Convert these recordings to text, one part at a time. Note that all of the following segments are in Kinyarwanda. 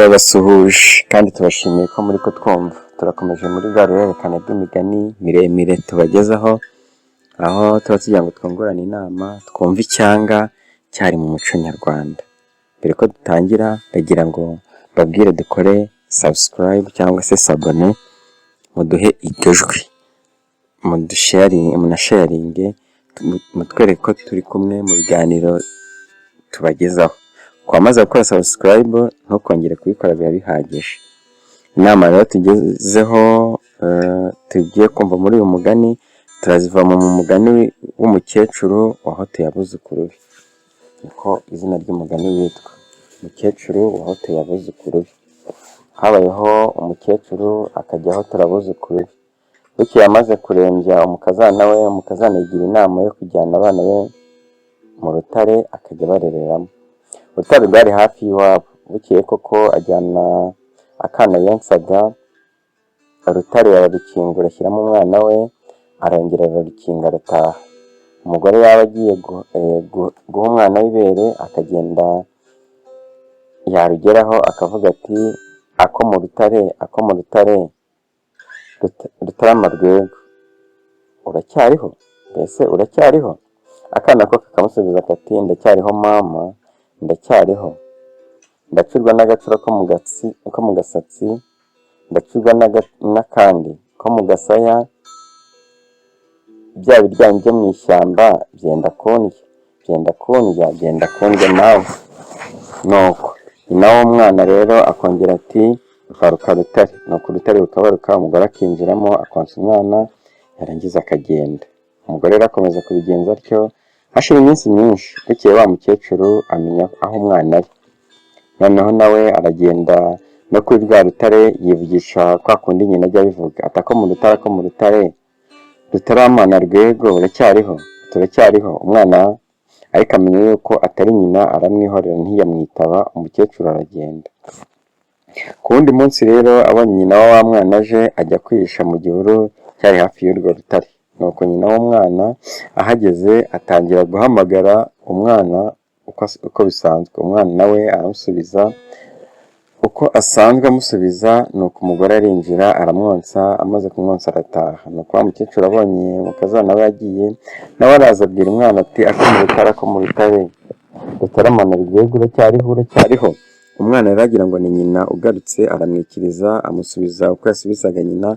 Turabasuhuje kandi tubashimiye ko muri kutwumva. Turakomeje muri rwa ruhererekane rw'imigani miremire tubagezaho, aho tuba tugira ngo twungurane inama, twumve icyanga cyari mu muco nyarwanda. Mbere ko dutangira ndagira ngo mbabwire dukore subscribe cyangwa se s'abonner, muduhe iryo jwi, munasharinge, mutwereke ko turi kumwe mu biganiro tubagezaho. Ku wamaze gukora subscribe ntukongere kubikora, biba bihagije. Inama rero tugezeho, tugiye kumva muri uyu mugani, turazivoma mu mugani w'umukecuru wahotoye abuzukuru be. Niko izina ry'umugani witwa, umukecuru wahotoye abuzukuru be. Habayeho umukecuru akajya ahotora abuzukuru be. Bukeye amaze kurembya umukazana we, umukazana yigira inama yo kujyana abana be mu rutare akajya abarereramo. Urutare rwari hafi y'iwabo. Bukeye koko ajyana akana yonsaga, urutare ararukingura ashyiramo umwana we, arongera ararukinga arataha. Umugore yaba agiye guha umwana we ibere, akagenda yarugeraho akavuga ati: "Ako mu rutare, ako mu rutare, Rutarama Rwego, uracyariho? Mbese uracyariho?" Akana ko kakamusubiza kati: "Ndacyariho mama, ndacyariho. Ndacurwa n'agacura ko mu gasatsi, ndacurwa n'akandi ko mu gasaya, bya biryanyi byo mu ishyamba byenda kundya, byenda kundya, byenda kundya nawe." Nuko nyina w'umwana rero akongera ati: "Baruka rutare." Nuko urutare rukabaruka, umugore akinjiramo akonsa umwana, yarangiza akagenda. Umugore rero akomeza kubigenza atyo, hashira iminsi myinshi. Bukeye wa mukecuru amenya aho umwana ari. Noneho nawe aragenda no kuri rwa rutare, yivugisha kwa kundi nyina ajya abivuga ati: "Ako mu rutare, ako mu rutare, Rutaramana Rwego, uracyariho? Turacyariho?" Umwana ariko amenya yuko atari nyina, aramwihorera ntiyamwitaba. Umukecuru aragenda. Ku wundi munsi rero abonye nyina wa wa mwana aje, ajya kwihisha mu gihuru cyari hafi y'urwo rutare. Nuko nyina w'umwana ahageze atangira guhamagara umwana uko bisanzwe. Umwana nawe aramusubiza uko asanzwe amusubiza. Nuko umugore arinjira aramwonsa, amaze kumwonsa arataha. Nuko wa mukecuru abonye mukazana we yagiye, nawe araza abwira umwana ati: "Ako mu rutare, ako mu rutare, Rutaramana Rwego, uracyariho? Uracyariho?" Umwana rero agira ngo ni nyina ugarutse, aramwikiriza, amusubiza uko yasubizaga nyina.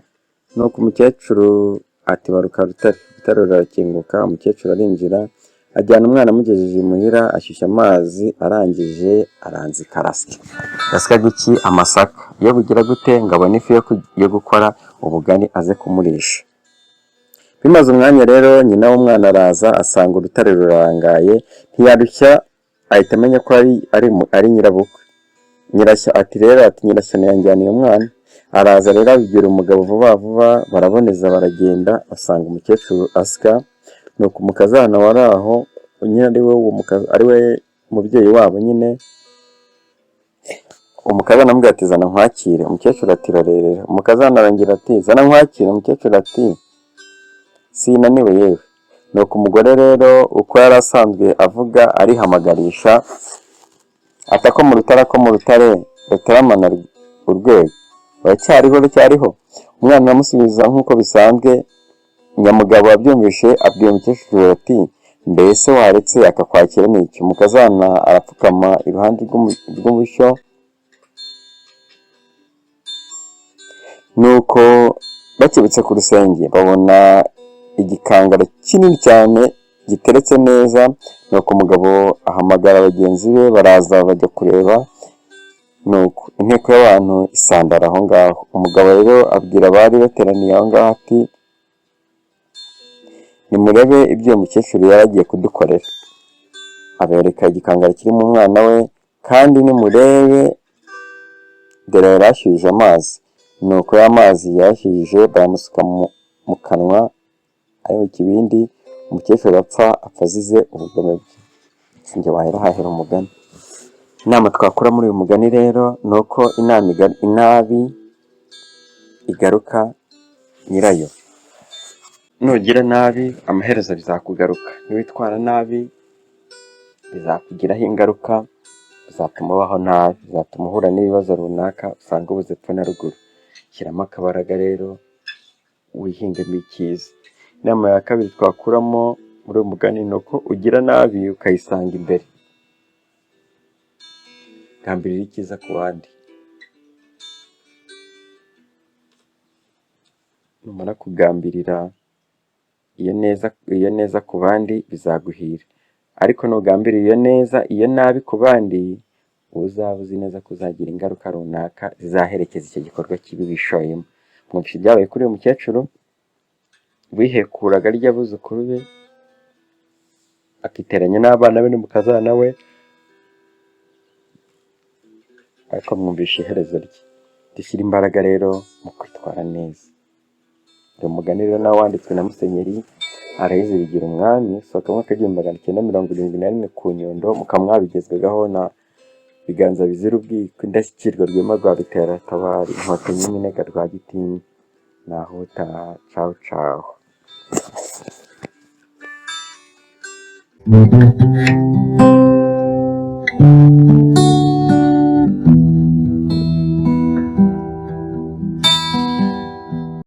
Nuko umukecuru ati: "Baruka rutare." Urutare rurakinguka, umukecuru arinjira, ajyana umwana. Amugejeje imuhira ashyushya amazi, arangije aranzika, arasya. Yasyaga iki? Amasaka. Iyo bugira gute ngo abone ifu yo gukora ubugari aze kumurisha. Bimaze umwanya rero, nyina w'umwana araza asanga urutare rurangaye, ntiyarushya ahita amenya ko ari nyirabukwe. Nyirashya ati rero, ati: "Nyirashyano yanjyaniye umwana." Araza rero abibwira umugabo vuba vuba, baraboneza baragenda, basanga umukecuru asya. Nuko umukazana wari aho nyine, ari we uwo ari we mubyeyi wabo nyine, umukazana amubwira ati: "Zana nkwakire." Umukecuru ati: "Rorerera." Umukazana arongera ati: "Zana nkwakire." Umukecuru ati: "Sinaniwe yewe." Nuko umugore rero uko yari asanzwe avuga arihamagarisha ati: "Ako mu rutare, ako mu rutare, Rutaramana urwego, uracyariho? Uracyariho?" Umwana aramusubiza nk'uko bisanzwe. Nyamugabo wabyumvishe abwira umukecuru ati: "Mbese waretse akakwakira n'iki?" Umukazana arapfukama iruhande rw'ubushyo. Nuko bakebutse ku rusenge babona igikangara kinini cyane giteretse neza. Nuko umugabo ahamagara bagenzi be, baraza bajya kureba. Nuko inteko y'abantu isandara aho ngaho. Umugabo rero abwira abari bateraniye aho ngaho ati: "Nimurebe ibyo uyu mukecuru yari agiye kudukorera." Abereka igikangara kirimo umwana we, kandi nimurebe dore yari ashyuhije amazi. Nuko ya mazi yayashyuhije bayamusuka mu kanwa ari mu kibindi, umukecuru arapfa, apfa azize ubugome bwe. Sinjye wahera hahera umugani. Inama twakura muri uyu mugani rero ni uko inabi igaruka nyirayo. Nugira nabi amaherezo bizakugaruka, niwitwara nabi bizakugiraho ingaruka. Bizatuma ubaho nabi, bizatuma uhura n'ibibazo runaka usanga ubuze epfo na ruguru. Shyiramo akabaraga rero wihingemo icyiza. Inama ya kabiri twakuramo muri uyu mugani ni uko ugira nabi ukayisanga imbere. Gambirira icyiza ku bandi. Numara kugambirira iyo neza ku bandi bizaguhira, ariko nugambirira iyo neza iyo nabi ku bandi, uzaba uzi neza ko uzagira ingaruka runaka zizaherekeza icyo gikorwa kibi wishoyemo. Mwumvise ibyabaye kuri uyu mukecuru wihekuraga arya abuzukuru be, akiteranya n'abana be n'umukazana we, ariko mwumvishe iherezo rye. Dushyire imbaraga rero mu kwitwara neza. Uyu mugani rero nawo wanditswe na Musenyeri Aloys Bigirumwami, usohoka mu mwaka w'1971 ku Nyundo, mukaba mwabigezwagaho na Biganza bizira ubwiko, Indashyikirwa Rwema rwa Ruteratabari, Inkotanyi y'iminega Rwagitinywa. Naho utaha, cawu cawu.